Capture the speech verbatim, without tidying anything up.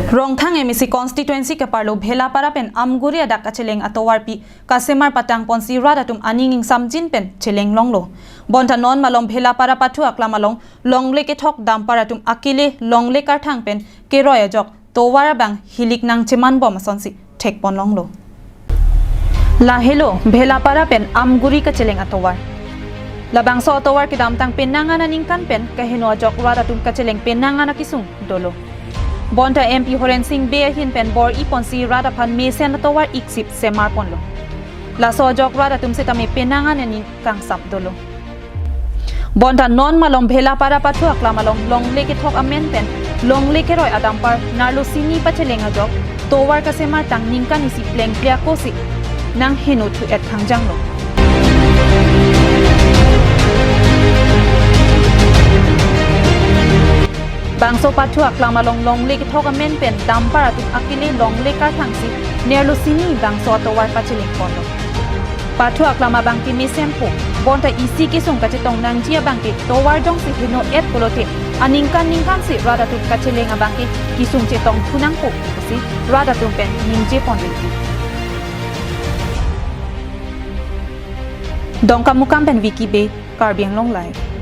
Rongthang M A C constituency keparlo Bhelapara pen Amguri adak kacheleng atovarpi kasemar patang ponsi rat atum aning ingsamjin pen cheleng longlo. Bonta non malom Bhelapara pathu aklam along longle kethok dumper atum akele longle karthang pen keroi ajok tovar abang hilik nangcheman bom asonsi thekpon longlo. Lahelo Bhelapara pen Amguri kacheleng atovar. Labangso atovar kedamtang penang an aningkan pen kaheno ajok rat atum kacheleng penang an akisung dolo. Bonta M P Horen Sing Bey ahin pen bor-i ponsi rat aphan mesen atovar iksip semar ponlo. Laso ajok rat atum setame penang an aning kangsam dolo. Bonta non malom Bhelapara pathu aklam along longle kethok amen pen longle keroi adumper nerlo sini pacheleng ajok tovar kasemar tang ningkan isi plengple ako si nangheno thu-et khangjanglo. Bangso pathu aklam along longle kethok amen pen dumper atum akele longle karthangsi nerlo sini bangso atovar pacheleng ponlo. Pathu aklam abangke mesenpo, bonta isi kesung kachetong nangji abangke tovar jongsi heno-et pulote aningkan ningkan si rat atum kacheleng abangke kesung chetong thu nangpo pusi rat atum pen ningje pon rinti. Dongkamukam pen Vicky Bey, Karbi Anglong Live.